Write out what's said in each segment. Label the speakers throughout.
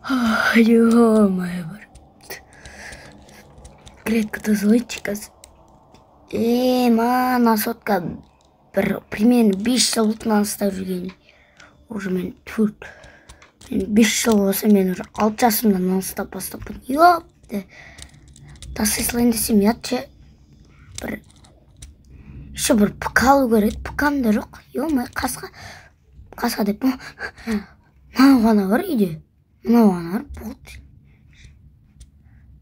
Speaker 1: Ё-моё, бір. Клетка тазалайыншы қазір. Мана сотка бір примерно 5 жыл болды мынаны ұстап жүргенім. Уже мен 4, мен 5 жыл болса, мен уже 6 жасымда мынаны ұстап бастаппын. Ёпты. Тастай салайын десем, ұят ше. Бір еще бір ПК алу керек, ПК-м да жоқ. Ё-моё, қасқа, қасқа деп. Мынау ғана бар үйде. Мынау ғана бар, болды.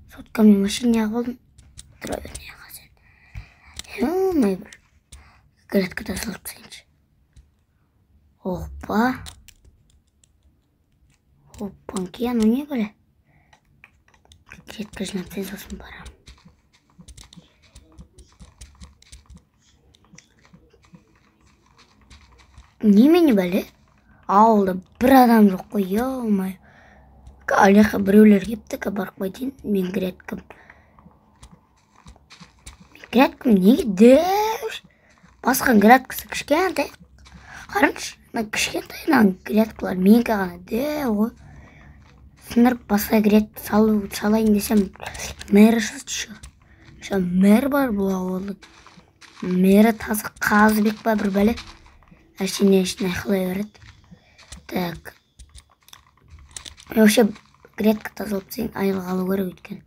Speaker 1: Соткамен вообще неғып алдым. Тұра бер, неғып сен. Ё-моё, бір грядка тазалап тастайыншы. Опа. Опанки, анау не бәле? Грядка жинап тастайын, сосын барамын. Немене бәле? Ауылда бір адам жоқ қой, ё-моё. Ана жаққа біреулер келіпті, барып қайтайын. Мен грядкам. Мен грядкам неге дәу? Басқан грядкасы кішкентай. Қараңызшы, мына кішкентай мына грядкалар менікі ғана дәу ғой. Сындырып басқа грядка салайын десем, мэрі шықты еще. Еще мэр бар бұл ауылдың. Мэрі таза Қазыбек па бір бәле. Әшейін әшейін айқайлай береді. Так. Мен вообще грядка тазалап тастайын, айлық алу керек өйткені.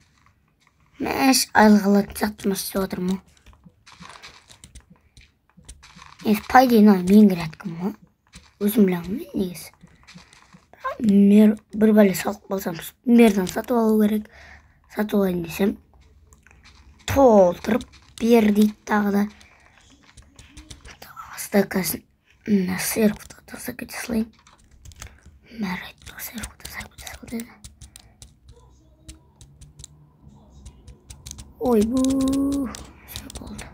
Speaker 1: Мәш, айлық алатын сияқты жұмыс істеп жатырмын ғой. Негізі, по идее, мынау менің грядкам ғой. Өзім білемін мен негізі. Мэр, бір бәле салып қалсам, мэрден сатып алу керек. Сатып алайын десем, толтырып бер дейді тағы да. Стакасын, мына сырық тастап кете салайын. Мэр айтты, сырық тастап кете сал деді. Ойбу, все болды.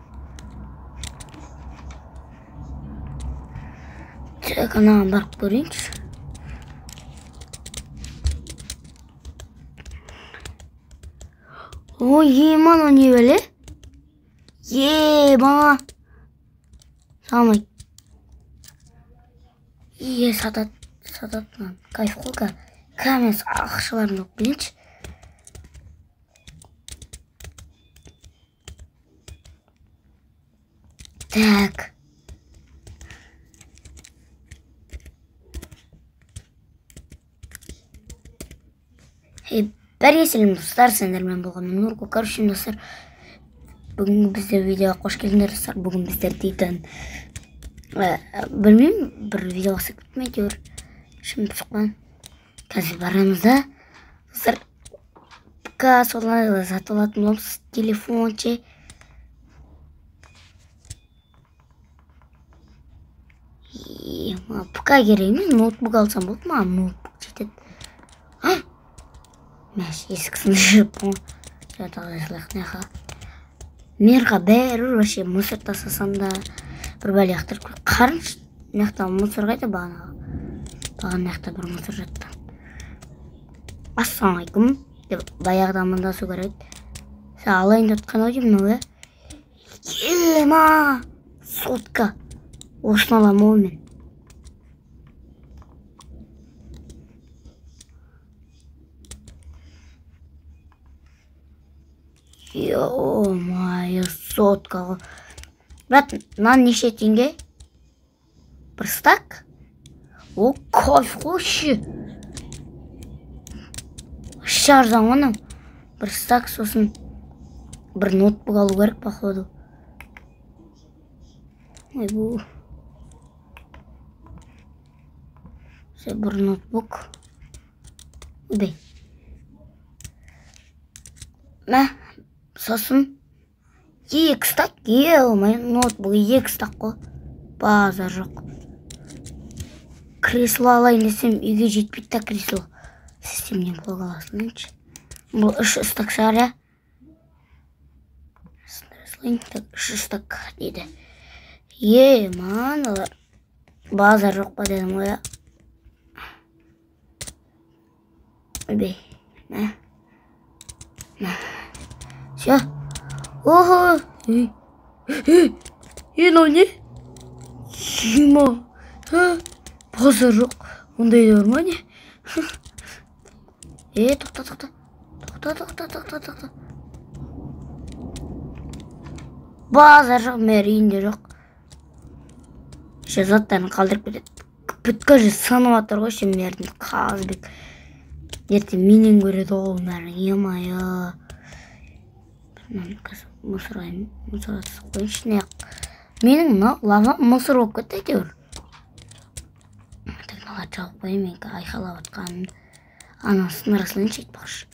Speaker 1: Так, анаған барып көрейінші. Ой, ема, анау не бәле? Ема! Салмай. Е, сатады, сатады мынаны. Кайф қой, мен ақшаларымды алып келейінші. Так. Эй, бәріңе сәлем достар, сендермен болған мен Нұрко. Короче, достар, бүгінгі бізде видеоға қош келдіңдер достар. Бүгін біздер дейтін, білмеймін, бір видео жасап кеттім әйтеуір. Ішім пысып қалған. Қазір барамыз да. Достар, ПК солай сатып алатын боламыз, телефон ше. Маған ПК керек емес, ноутбук алсам болды, маған ноутбук жетеді. А? Мәш, есік сындырып қой. Мерға бәрі вообще мусор тастасам да бір бәле лақтырып қой. Қараңызшы, мына жақта мусор қайда бағанағы? Бағана мына жақта бір мусор жатты. Ассалаумағалейкум деп баяғыда амандасу керек еді. Сен алайын деп жатқан ау деймін мынау, иә? Ема! Сотка. Осыны аламын ау мен. Ё-моё, сотка ғой. Брат, мынаны неше теңге? Бір стак? О, кайф қой вообще. Вообще арзан ғой мынау. Бір стак, сосын бір ноутбук алу керек, походу. Ойбу. Все, бір ноутбук. Ойбай. Мә, сосын екі стак, ё-моё, ноутбук екі стак қой. Базар жоқ. Кресло алайын десем, үйге жетпейді да кресло. Системнен блок аласың, меніңше. Бұл үш стак шығар, иә? Сындыра салайын. Так, үш стак дейді. Е, мыналар. Базар жоқ па дедім ғой, иә? Ойбай. Мә. Мә. Всё. Ого! Эй. Эй! Эй, мынау не? Ема. Ха? Базар жоқ. Ондай да бар ма не? Тоқта, тоқта. Тоқта, тоқта, тоқта, тоқта. Базар жоқ, мэр үйінде жоқ. Еще заттарын қалдырып кетеді. Бүткіл жер сынып жатыр ғой, ше мэрдің Қазбек. Ертең менен көреді ғой оның бәрін. Е-мое. Мынаны қазір мусорға тастап қояйыншы. Не, менің мынау лава мусор болып кетті әйтеуір. Так, мыналарды жауып қояйын, мен қазір айқайлап жатқанымды. Ана сындыра салайыншы айтпақшы.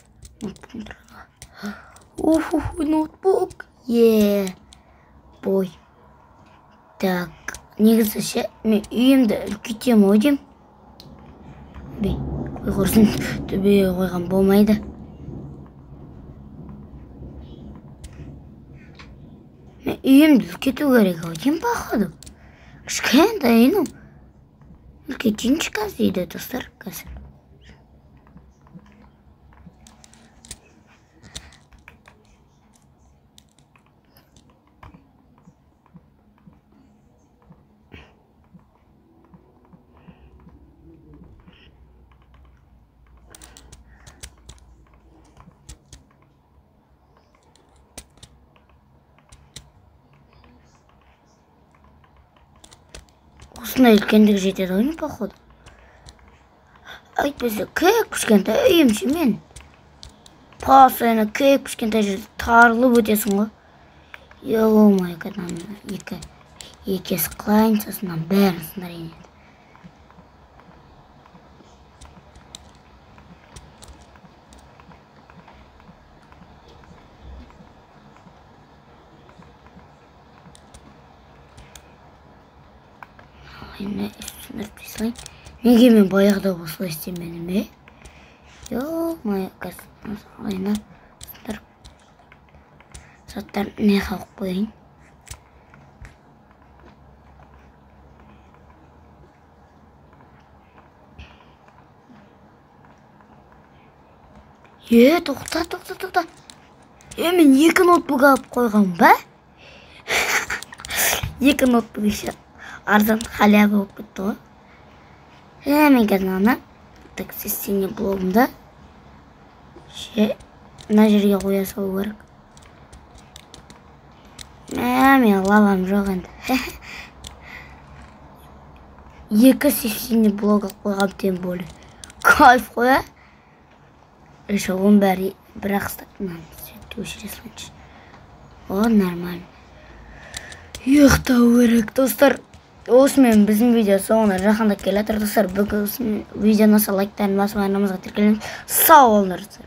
Speaker 1: Ноутбугым тұрады. Уф, ноутбук. Е, бой. Так, негізі ше, мен үйімді үлкейтемін ау деймін. Бей, қой құрсын, төбеге қойған болмайды. Мен үйімді үлкейту керек ау деймін, походу. Кішкентай үйім. Үлкейтейінші қазір үйді, достар, қазір. Осындай үлкендік жетеді ғой, походу. Әйтпесе кек кішкентай үйім ше мен. Постоянно кек кішкентай жерде тарылып өтесің ғой. Ё-моё, кәдімгі екі есік қылайын, сосын мынаның бәрін сындырайын енді. Енді сындырып тастайын. Неге мен баяғыда осылай істемедім, е? Ё-моё, қазір айна сындырып заттарын не қалып қояйын. Е, тоқта, тоқта, тоқта. Е, мен екі ноутбук алып қойғанмын ба? Екі ноутбук еще арзан халява болып кетті ғой. Мен қазір ана так системный блогымды ше мына жерге қоя салу керек. Мен лавам жоқ енді. Екі системный блок алып қойғанмын, тем более. Кайф қой, а? Еще оның бәрі бірақ мынаны өшіре салайыншы. О, нормально. Ұйықтау керек, достар. Осымен біздің видео соңына жақындап келе жатыр, достар. Бүгін видеоны лайктарын басып, арнамызға тіркеліңіз. Сау болыңдар, достар.